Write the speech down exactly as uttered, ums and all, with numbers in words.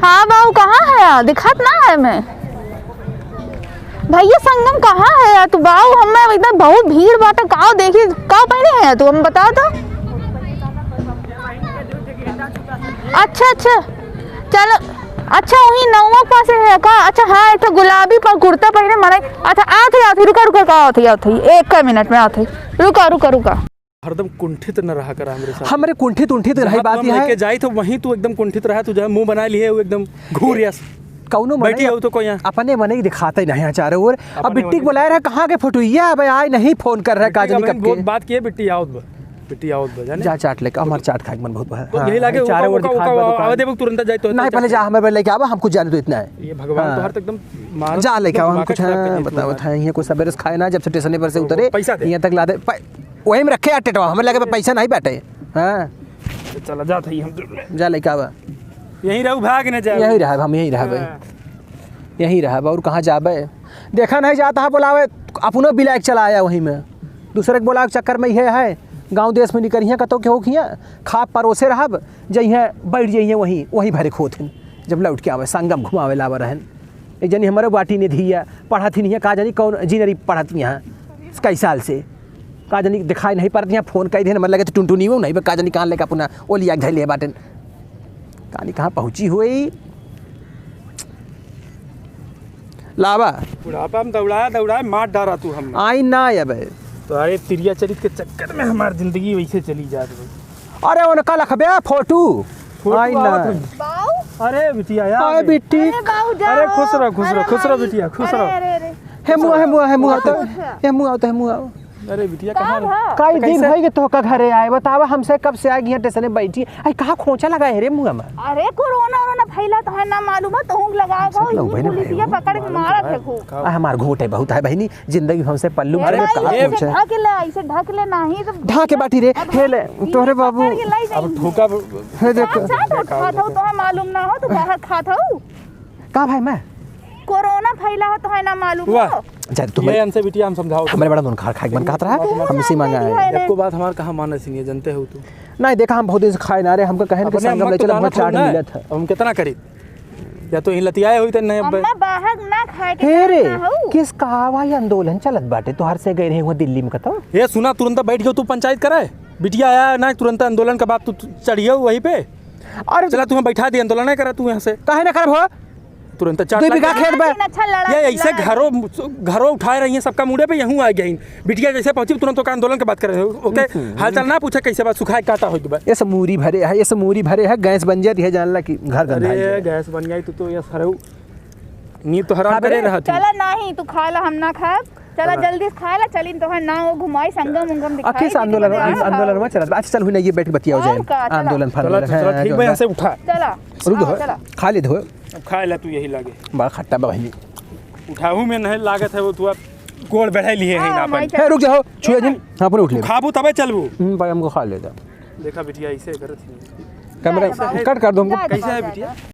आ बाऊ, कहाँ है यार? दिखात ना है मैं। भैया संगम कहाँ है यार तू? बाऊ, हमें एकदम बहुत भीड़ बाटे। काव देखी, काव पहने है तू? हम बताओ तो। अच्छा, अच्छा, चलो। अच्छा, वही नौवा पास है का? अच्छा, हाँ, एक ठो गुलाबी पर कुर्ता पहने मने। अच्छा, आत ही, आत ही, रुका, रुका, का आत ही, आत ही, एक मिनट में आत ही। रुका, रुका, रुका। हरदम कुंठित न रहा करा हमरे साथ। हमरे कुंठित उंठित रही जहाँ बात तुम यह लेके है। जाई तो वहीं तू एकदम कुंठित रहा, तू जहाँ मुंह बना लिए हो एकदम घूर यस। कौनो मने बैठी हो तो कोई यहाँ। अपने मने ही दिखाते नहीं है चारों ओर। अब अपने बिट्टी मने को बुलाए रहा, कहाँ के फोटो? ये अब आए नहीं, फोन कर रहा है, बिट्टी का काजनी बहन कब बहुत के। बात किए, बिट्टी आवत बा, बिट्टी आवत बा, जाने? जा चाट लेके, हमार चाट खाए के मन बहुत बा। तो हाँ, यही लागे, चारों ओर दिखात बा दुकान। आवे देबो, तुरंत जाए तो नहीं, पहले जा, हमारे पहले लेके आवा, हम कुछ जाने तो इतना है। ये भगवान हाँ। तो हर तक एकदम मार जा लेके आवा, हम दिमाग कुछ खराब कर हाँ, दिए बताओ, तुम्हारा। बताओ, यहाँ कुछ सवेरे से खाए ना, जब से स्टेशन पर से तो उतरे, पैसा दे। यहाँ तक ला दे। पै-, वही में रखे यार टेटवा, हमें लगे पैसा नहीं बाटे। हाँ। चला जात हई हम। जा लइका बा। यहीं रहू, भाग न जाए। यहीं रहब, हम यहीं रहब। हाँ। यहीं रहब, और कहाँ जाबे? देखा नहीं जाता है, बोलावे, अपनो बिलाए के चला आया वहीं में। दूसरे के बोलावे के चक्कर में यह है, गाँव देश में निकरिहें, कतो के होखियाँ, खा परोसे रहब, जइहें, बैठ जइहें वहीं, वहीं भरे खोथिन। जब लौट के आवे, संगम घुमावे लावे रहन। एक जनी हमरे बाटी ने धिया, पढ़त ही नहीं है, का जानी कौन इंजीनियरिंग पढ़त यहाँ, कई साल से। का जानी दिखाई नहीं पड़त, यहाँ फोन कई दिन, मन लगे तो टुनटुनी वो नहीं, का जानी कहाँ लेके अपना ओलिया के धैले बाटेन। का जानी कहाँ पहुँची हुई। लावा। बुढ़ापा में दौड़ाया, दौड़ाया, मार डारा तू हम। आई ना अबे। तो अरे तिरिया चरित के चक्कर में हमार जिंदगी वैसे चली जात बा। अरे उनका लखबे फोटो। फोटो आई ना। आवत हई। बाऊ। अरे बिटिया यार। अरे बिट्टी। अरे बाऊ जा अरे हो। खुश रहो, खुश अरे रहो, खुश रहो माई। बिटिया, खुश अरे, रहो। अरे, अरे। हे मुआ, हे मुआ, हे मुआ तो। अच्छा। हे मुआ तो, हे मुआ। अरे बिटिया, का कहाँ रहे? भा? कई तो दिन कैसे? भई के तोहका घरे आए, बतावा हमसे कब से आए, यहाँ स्टेशन में बैठी। आई, कहाँ खोंचा लगा है रे मुआ में? अरे, कोरोना, वोरोना फैला तो है ना मालूम है, तोहूँ लगा अच्छा, हो, लो, ई बहने, पुलिसिया भाई, पकड़ के मारत है खूब। का? आ, हमार घोटे बहुत है बहिनी, जिंदगी हमसे पल्लू ए चले, भाई, कहाँ ऐसे खोंचा? ढक ले, ऐसे ढक ले, नहीं तो ढाके बाटी रे, अब हे ले, ई तोहरे बाबू। पकड़ के लाई अब जाई। ठोका ब-, हे देखो। साथ, साथ उठात हो, तोहरा मालूम ना हो, तू बाहर खात हो। का भाई मैं? कोरोना फैला हो तो है ना मालूम वाह। हो। जा, तुम ये बड़े, इनसे बिटिया हम समझाओ। हमरे बड़ा मन खा, खाए के मन कहत रहा, तू हम इसी ना मांगा दे है। दिया एको बात हमार कहाँ माने सिंह, जनते हो तू। नहीं, देखा, हम बहुत दिन से खाए ना रहे, हमका कहे ना कि अपने संगम अम्मा ले के चला, दाना हम चाट थोड़ना मिलत है। हम कितना करी? या तो यहीं लतियाए होई त नहीं अब। अम्मा बाहर ना खाए के हे रे, ना हो। किस कहावा ये आंदोलन चलत बाटे? तोहर से गए रहे हुआ दिल्ली में कतो। ए सुना, तुरंत बैठ के तू पंचायत करे। बिटिया आया ना, तुरंत आंदोलन का बात तू चढ़ियो वहीं पे। अरे चला, तुम्हें बैठा दिया, आंदोलन नहीं करा तू यहाँ से। काहे ना करब हो? तुरंत चाट दो बीघा खेत बा। अच्छा लड़ा, ये ऐसे लड़ा। घरों, घरों उठाए रही हैं, सबका मुड़े पे यहूँ आ गई। बिटिया जैसे पहुँची, तुरंत ओकर आंदोलन के बात करे। ओके, हम्म। हालचाल ना पूछे, कैसे बा, सुखाए काटा हो गया। ये सब मूरी भरे है, ये सब मूरी भरे है, गैस बन जाती है, जान ला कि घर गंदा अरे, है। गैस बन जाई तो, तो ये सरऊ नींद तो हराम करे रहा तू। चला नहीं, तू खा ला, हम ना खाब। चला चला। जल्दी से खा ला, चली तोहर नाव घुमाई, संगम उंगम दिखाई, अखिस आंदोलन, हाँ। आंदोलन में चला। अच्छा, चल, हुई ना, ये बैठ के बतियाओ और जाए। का, चला। आंदोलन चला, फांदोलन, चला, हाँ, ठीक बा, जो। यहाँ से उठा। चला। रुक जाओ, हाँ, चला। खा ले दो। अब खाए ला तू यही लागे। बड़ा खट्टा बा बहिनी। उठाऊ में नहीं लागत है वो, तू अब गोड़ बढ़े लिए है हाँ, ना अपन। माई हे, रुक जाओ, छुए जिन। हाँ, अपन उठ ले। खाबू तबे चलबू। हम्म, भाई, हमको खा ले जा। देखा बिटिया, ऐसे करत ही। कैमरा जा, जा। कट कर दो हमको। जा, कैसे है जा, बिटिया? जा।